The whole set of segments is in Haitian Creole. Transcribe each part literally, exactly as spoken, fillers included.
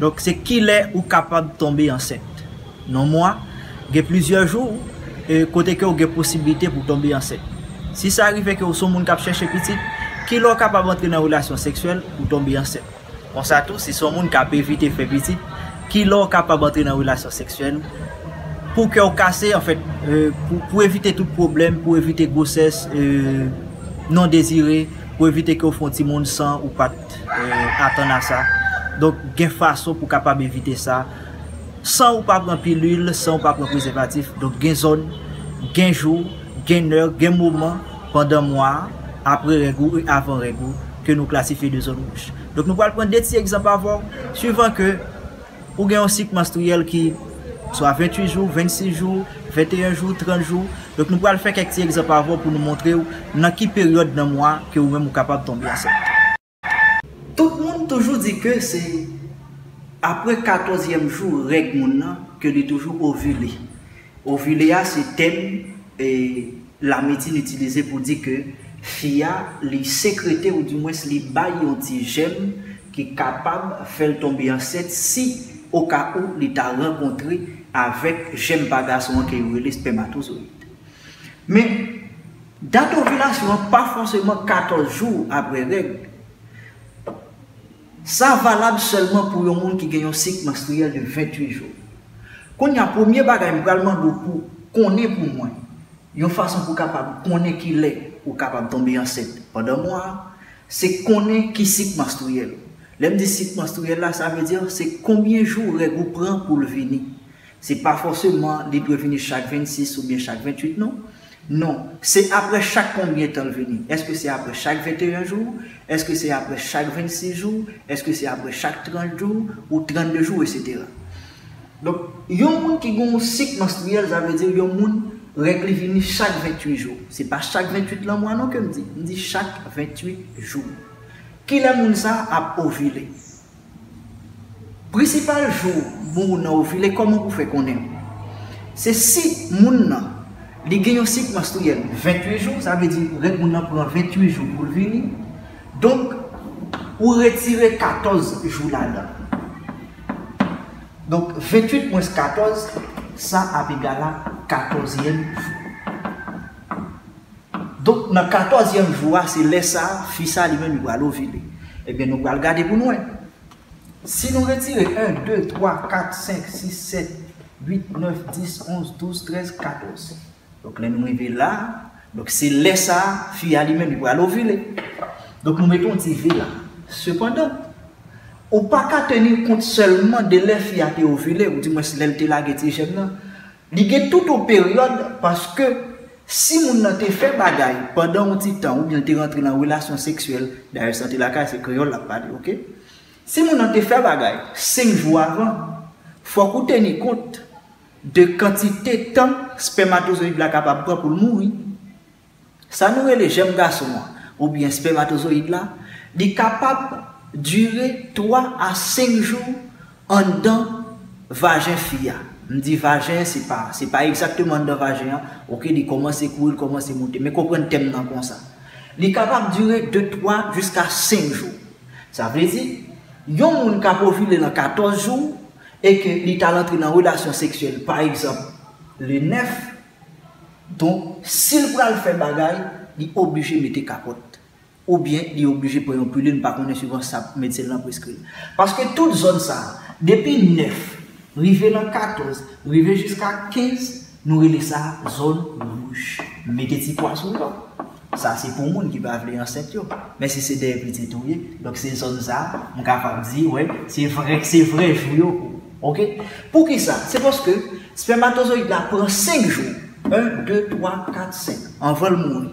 Donk, se kilè ou kapab tonbe ansent. Nan mwa, gen plizyè jou, e, kote ke ou gen posiblite pou tonbe ansent. Si sa rive ke ou se yon moun k ap chèche pitit, kilè ou kapab antre nan relasyon seksyèl pou tonbe ansent. Konsa tou, si se yon moun k ap evite fè pitit, kilè ou kapab antre nan relasyon seksyèl pou kè w kase, anfèt, e, pou, pou evite tout pwoblèm, pou evite gwosès, e, non dezire, pou evite ke w fè yon timoun san ou pa t, e, atann a sa. Donk, gen fason pou kapab evite sa, san ou pa pran pilil, san ou pa pran prezèvatif. Donk, gen zòn, gen jou, gen nè, gen moman pandan mwa a, apre règ ou e avan règ ou, ke nou klasifye de zòn wouj. Donk, nou pral pran de ti egzanp avè w, swivan ke ou gen yon sik manstriyèl ki swa venntuit jou, vennsis jou, venteyen jou, trant jou. Donk, nou pral fè kèk ti egzanp avè w pou nou montre w nan ki peryòd nan mwa ke ou menm ou kapab tonbe ansent. Tout moun toujou di ke se apre katòzyèm jou règ moun nan ke li toujou ovile. Ovile a se tèm, e, Lametin itilize pou di ke fi a, li sekrete, oudimwens li bay yon ti jèm ki kapab fè l tonbe ansent si, okawou, li ta rankontre avèk jèm pa gason an ke yo rele spèmatozoyid. Men, dat ovilasyon an pa fòseman katòz jou apre règ. Sa valab sèlman pou yon moun ki gen yon sik manstriyèl de venntuit jou. Kounye a, premye bagay m pral mande w pou konnen pou mwen, yon fason pou kapab konnen kilè ou kapab tonbe ansent pandan mwa a, se konnen ki sik manstriyèl ou. Lè m di sik manstriyèl la, sa vle di se konbyen jou règ ou pran pou l vini. Se pa fòseman li dwe vini chak vennsis oubyen chak venntuit, non. Non, se apre chak konbyen tan l vini? Èske se apre chak venteyen jou? Èske se apre chak vennsis jou? Èske se apre chak trant jou ou trannde jou, etsetera? Donk, yon moun ki gen yon sik manstriyèl, sa vle di yon moun règ li vini chak venntuit jou. Se pa chak venntuit nan mwa non ke m di, m di chak venntuit jou. Kilè moun sa a ap ovile? Prensipal jou moun nan ovile, kòman pou fè konnen? Se si moun nan, li gen yon sik manstriyèl venntuit jou, sa vle di règ moun nan pran venntuit jou pou l vini. Donk, ou retire katòz jou ladan. Donk, venntuit mwens katòz, sa ap egal a katòzyèm jou. Donk, nan katòzyèm jou a, se lè sa a, fi sa a li menm li pral ovile. Ebyen, nou pral gade pou nou wè. Si nou retire en, de, twa, kat, senk, sis, sèt, uit, nèf, dis, onz, douz, trèz, katòz. Donk, lè nou rive la, donk, se lè sa a, fi a li menm, li pral ovile. Donk, nou mete yon ti V la. Sepandan, ou pa ka teni kont sèlman de lè fi a te ovile, oudimwens lè l te lage ti jèm nan. Li gen tout yon peryòd, paske si moun nan te fè bagay pandan yon ti tan, oubyen l te rantre nan relasyon seksyèl, dayè sante lakay, se kreyòl l ap pale, oke? Si moun nan te fè bagay senk jou avan, fòk ou teni kont de kantite tan spèmatozoyid la kapab pran pou l mouri. Sa nou rele jèm gason an, oubyen spèmatozoyid la, li kapab dire twa a senk jou anndan vajen fi a. M di vajen, se pa, se pa egzakteman anndan vajen an, oke, li kòmanse kouri, li kòmanse monte, men konprann tèm nan konsa. Li kapab dire de twa jiska senk jou. Sa vle di, yon moun k ap ovile nan katòz jou e ke li t al antre nan relasyon seksyèl, pa egzanp, le nèf, donk, si l pral fè bagay, li oblije mete kapòt. Oubyen, li oblije pran yon pilil, m pa konnen swivan sa medsen lan preskri l. Paske tout zòn sa a, depi nèf, rive nan katòz, rive jiska kenz, nou rele sa zòn wouj. Mete ti pwa sou yo. Sa se pou moun ki pa vle ansent yo. Men si se dèyè pitit ou ye, donk se zòn sa, m kapab di, wè, se vrè, se vrè jou yo pou ou. Oke? Poukisa? Se paske spèmatozoyid la pran senk jou, en, de, twa, kat, senk, anvan l mouri.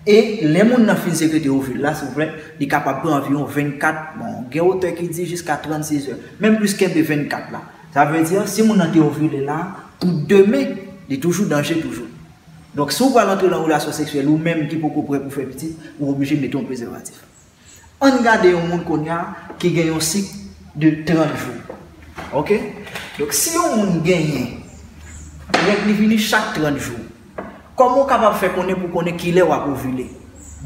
E lè moun nan fin sekrete ovil la, silvouplè, li kapab pran anviwon vennkat, bon, gen otè ki di jiska trannsis è, menm plis kenbe vennkat la. Sa vle di, si moun nan te ovile la, pou demen, li toujou danje toujou. Donk, si w pral antre nan relasyon seksyèl, ou menm ki poko prè pou fè pitit, ou oblije mete yon prezèvatif. Ann gade yon moun kounye a ki gen yon sik de trant jou. Oke? Donk, si yon moun genyen règ li vini chak trant jou, kòman w kapab fè konnen pou konnen kilè w ap ovile?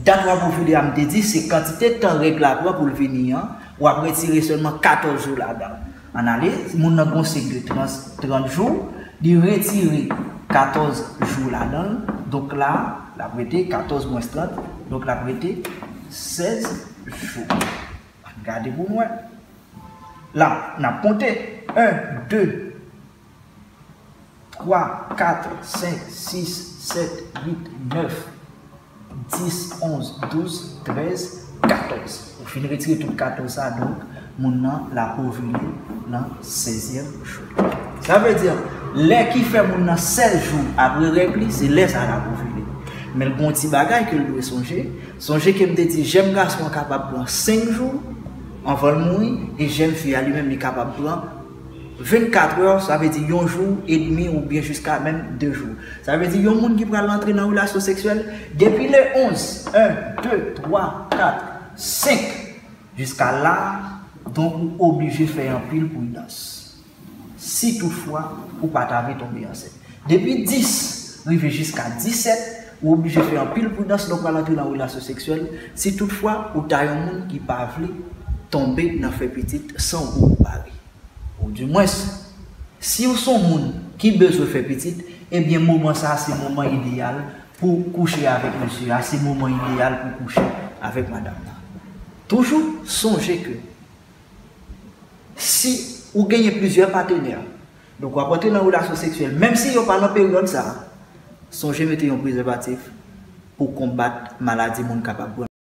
Dat w ap ovile a, m te di, se kantite tan règ la pran pou l vini an, w ap retire sèlman katòz jou ladan l. Ann ale, moun nan gon sik de trant, trant jou, li retire katòz jou ladan l, donk la, l ap rete katòz mwens trant, donk l ap rete sèz jou. Ann gade pou n wè. La, n ap konte. En, de, twa, kat, senk, sis, sèt, uit, nèf, dis, onz, douz, trèz, katòz. Ou fin retire tout katòz sa, donk, moun nan l ap ovile nan sèzyèm jou. Sa vle di, lè ki fè moun nan sèz jou apre règ li, se lè sa l ap ovile. Men l gon ti bagay ke l dwe sonje. Sonje ke m te di jèn gason an kapab pran senk jou anvan l mouri, e jèn fi a li menm li kapab pran vennkat è, sa vle di yon jou edmi oubyen jiska menm de jou. Sa vle di yon moun ki pral rantre nan relasyon seksyèl depi le onz, en, de, twa, kat, senk, jiska la, donk ou oblije fè anpil pridans. Si toutfwa ou pa ta vle tonbe ansent. Depi dis rive jiska disèt, ou oblije fè anpil pridans lè w pral antre nan relasyon seksyèl, si toutfwa ou ta yon moun ki pa vle tonbe nan fè pitit san ou poko pare. Ou dimwens, si w se yon moun ki bezwen fè pitit, ebyen moman sa a se moman ideyal pou kouche avèk mesye a, se moman ideyal pou kouche avèk madanm nan. Toujou sonje ke si ou genyen plizyè patenè, donk w ap antre nan relasyon seksyèl, menm si yo pa nan peryòd sa a, sonje mete yon prezèvatif pou konbat maladi moun kapab pran.